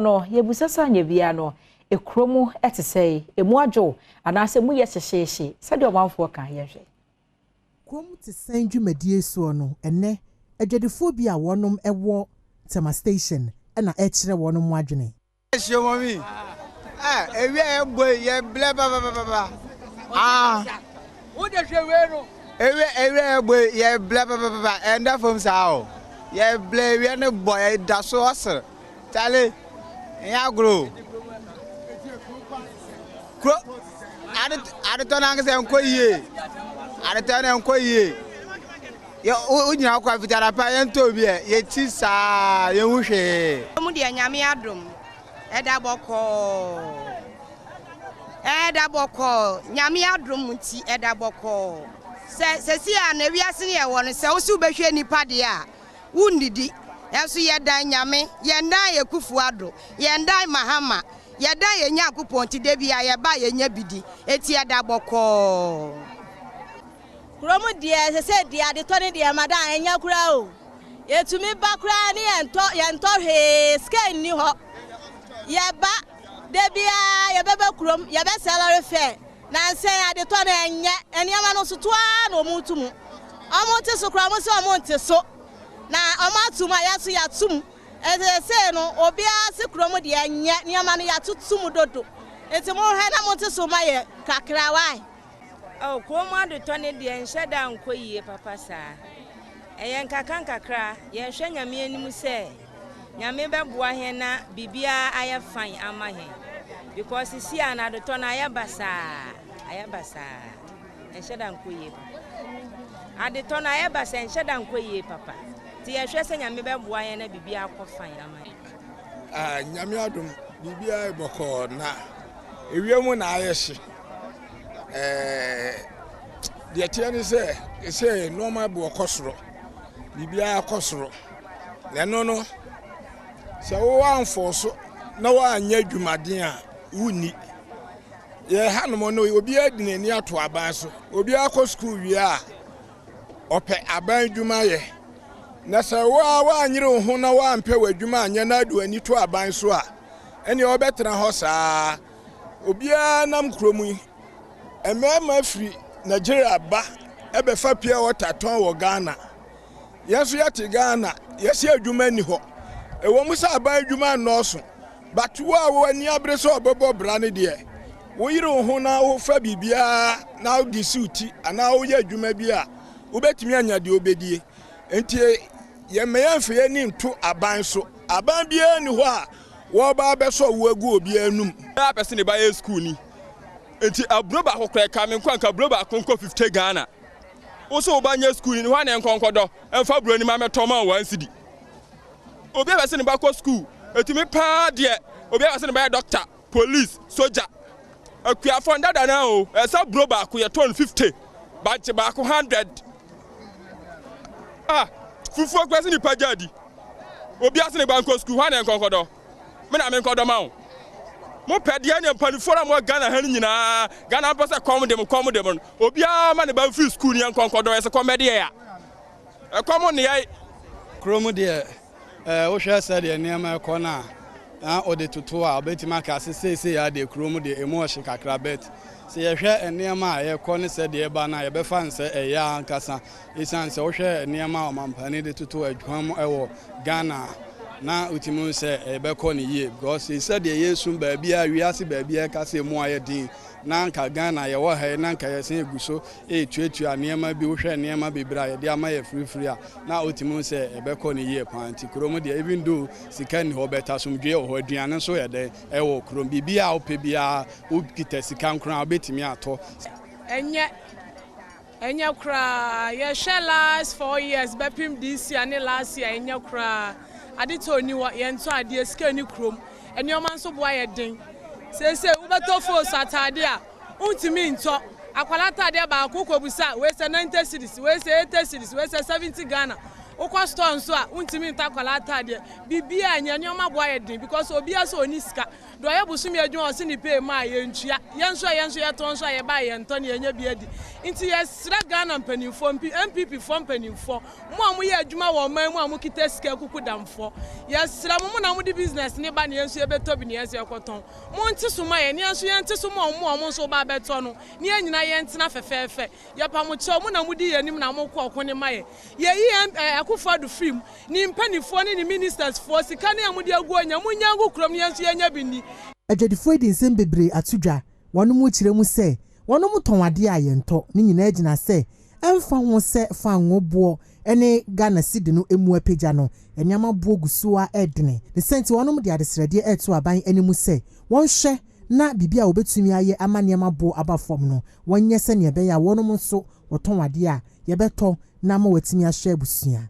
No yɛbusa sɛ anya bia no ekurom te sɛ emu adwo anaasɛ mu yɛ hyehyehye sɛdeɛ ɔmanfoɔ ka yɛhwɛ. Kurom te sɛn dwumadie soɔ no, ɛnɛ adwadifoɔ bi a wɔnom wɔ Tema Station ɛna ɛkyerɛ wɔn mu adwene. Ɛhyɛ mɔ mi ɛ ewia yɛ bɔ yɛ blɛ papapapa aa wode hwɛ wei no. Ewia ewia yɛ bɔ yɛ blɛ papapapa, ɛnda fam saa o, yɛ blɛ, ewia ne bɔ yɛ da so ɔsere kyale nyɛ agorɔ kuro. Adetɔ n'ankasa nkɔ yie, adetɔ no nkɔ yie. Yɛ o gyina kɔ afitara pa yɛn tɔ bi yɛ yɛkyi saa yɛn ho hwee. Mu deɛ, Nyame adom, ɛda bɔkɔɔ, ɛda bɔkɔɔ. Nyame adom nti ɛda bɔkɔɔ. Sɛ sɛsi a na wiase ne yɛwɔ no, sɛ wosi wobɛhwɛ nipa deɛ a wonnidi, ɛnso yɛdan Nyame, yɛndan yɛ Akufo Addo, yɛndan Mahama, yɛdan yɛ Nyankopɔn. Nti da bi a yɛba yɛnya bi di, eti ɛda bɔkɔɔ. Kurom deɛ, sɛ sɛ deɛ adetɔ ne deɛ madan ɛnyɛ koraa o. Yɛtumi ba koraa ne yɛntɔ, yɛntɔ hwee, sika nni hɔ. Yɛba da biara yɛbɛbɛ kurom, yɛbɛsɛ lorry fare na nsɛn adetɔ no ɛnyɛ. Nneɛma no so toa na ɔmo tu mu, ɔmo te so koraa, ɔmo sɛ ɔmo nte so na ɔmo ato mu a yɛso yɛato mu. Ɛsɛ no obiara se kurom deɛ ɛnyɛ, nneɛma no yɛatoto mu dodo, nti mohwɛ na mo te so ma yɛ kakra wae. Oh, kurom adetɔ ne deɛ nhyɛ da nkɔ yie papa saa. Ɛyɛ nkakra nkakra. Yɛhwɛ Nyame anim sɛ Nyame bɛboa hɛn na biribiara ayɛ fine ama hɛn, because sisi a na adetɔ no ayɛ basaa, ayɛ basaa, nhyɛ da nkɔ yie papa. Adetɔ no ayɛ basaa, nhyɛ da nkɔ yie papa, nti yɛhwɛ sɛ Nyame bɛboa hɛn na biribiara akɔ fine ama hɛn. Ah, Nyame adom, biribiara yɛ bɔkɔɔ na ewiem na ayɛ hye. Deɛ teɛ ne sɛ nneɛma boɔ kɔ soro, biribiara kɔ soro, na ɛno no sɛ wowɔ amfɔ so na woanyɛ adwumaden a wonni yɛ hanom no. Obiara di n'ani ato aban so, obiara kɔ sukuu wie a ɔpɛ aban adwuma yɛ, na sɛ woa woanyere wo ho na woampɛ w'adwuma anyɛ na ade w'ani to aban so a, ɛnea wɔbɛtena hɔ saa. Obiara nam kurom yi, mmarima firi Nigeria ba ɛbɛfa pure water tɔn wɔ Ghana. Yɛn nso yɛte Ghana, yɛsi adwuma ni hɔ. Ɛwɔ mu sɛ aban adwuma nnɔɔso, but wo a w'ani abere sɛ ɔbɛbɔ bra no deɛ, woyere wo ho na wofa biribiara na wode si wo ti anaa woyɛ adwuma bi a wobɛtumi anya deɛ wobɛdie. Nti yɛmma yɛmfa yɛni nto aban so. Aban biara ni hɔ a wɔba abɛsɔ wo agu obiara anum. Apɛ sɛ ne ba yɛ sukuu ni, nti aburo baako koraa ka me nkɔ nka aburo baako nkɔ 50 Ghana. Wo so wo ba nyɛ sukuu ni hɔ a na nkɔnkɔdɔ ɛmfa aburo ni ma mɛtɔ ma 1 cedi. Obi apɛ sɛ ne ba kɔ sukuu etumi paa deɛ, obi apɛ sɛ ne ba yɛ doctor, police, soja. Akuafo ndada na o ɛsɛ aburo baako yɛtɔ no 50, bankye baako 100. Ah, fufuo kura sɛ nipa gya di. Obi ase ne ba nkɔ sukuu hɔ a na nkɔnkɔdɔ me na me nkɔdɔ ma wo. Mo pɛ deɛ ne mpanimfoɔ a mo Ghana ha no nyinaa, Ghana mpɛ sɛ kɔm de mo, kɔm de mo no, obiara ma ne ba mfiri sukuu ne nkɔnkɔdɔ. Ɛsɛ kɔm bɛdeɛ a ɛkɔm ne yɛ. Kurom deɛ, wohwɛ sɛdeɛ nneɛma ɛkɔ no a na wode toto a, wobɛtumi aka sɛ seesei adeɛ kurom deɛ ɛmu ɔhye kakra, but sɛ yɛhwɛ nneɛma a yɛkɔ ne sɛdeɛ ɛba no a, yɛbɛfa no sɛ ɛyɛ ankasa, ɛsiane sɛ wohwɛ nneɛma a ɔmampani de toto adwuma mu ɛwɔ Ghana na wotumi sɛ ɛbɛkɔ ne yie, because sɛdeɛ yɛsum baabi a wiase baabi a ɛka sɛ mu ayɛ den na nka Ghana yɛwɔ ha yi na nka yɛsɛn egu so ɛretuatua nneɛma bi. Wohwɛ nneɛma bebree a yɛde ama yɛ firifiri a na wotumi sɛ ɛbɛkɔ ne yie paa. Nti kurom deɛ, even though sika nni hɔ, bɛta asomdwoeɛ wɔ hɔ, aduane nso yɛ dɛn ɛwɔ kurom, biribi a wopɛ biara, wokita sika nkoraa wobɛtumi atɔ. Ɛnyɛ, ɛnyɛ koraa. Yɛhwɛ last 4 years bɛpem this year ne last year, ɛnyɛ koraa. Ade tɔ ni hɔ, yɛntɔ adeɛ, sika ni kurom, nneɛma nso boa yɛ den. Seesei wobɛtɔ fos ataade a wontumi ntɔ. Akwala ataadeɛ baako kɔbusa, wei sɛ 90 cedis, wei sɛ 80 cedis, wei sɛ 70 Ghana. Wokɔ store nso a wontumi ntɔ akwala ataadeɛ. Biribiara nyɛ, nneɛma boa yɛ den because obiara sɛ ɔni sika. Deɛ ɔyɛ bosome adwuma ɔse ne pay ma a yɛntua. Yɛn nso a yɛn nso yɛtɔn nso a yɛba a yɛntɔ ne yɛnya bi adi. Nti yɛsrɛ Ghana mpanimfoɔ, NPP foɔ mpanimfoɔ, mo a moyɛ adwuma wɔ ɔman mu a mokita sika akukudamfoɔ, yɛsrɛ mo, mo na mode business no ba na yɛn nso yɛbɛtɔ bi na yɛn nso yɛkɔtɔn. Monte so ma yɛn na yɛn nso yɛnte so ma wɔn a wɔn nso ba abɛtɔ no na yɛn nyinaa yɛntena fɛfɛɛfɛ. Yɛpa mo kyɛw, mo na modi yɛn anim na mokɔ ɔko no ma yɛn. Yɛyi yɛn eh, Akufo Addo firi mu, ne mpaninfoɔ ne ne ministers foɔ, sika no a mode agu hɔ nyinaa, monnya ngu kurom na yɛn nso yɛnya bi nni. Adwadifoɔ yi de nsɛm bebree ato dwa, wɔnom kyerɛ mu sɛ wɔnom tɔn adeɛ a yɛntɔ, ne nyinaa gyina sɛ ɛmfa ho sɛ fango boɔ ne Ghana cedi no mu apagya no, nneɛma boɔ gu so ara redene. Ne saa nti wɔnom de adesrɛdeɛ reto aban anim sɛ wɔnhwɛ na biribi a wɔbɛtumi ayɛ ama nneɛma boɔ aba fam no wɔnyɛ sɛdeɛ ɛbɛyɛ a wɔnom nso wɔtɔn adeɛ a yɛbɛtɔ na ama wɔatumi ahwɛ abusua.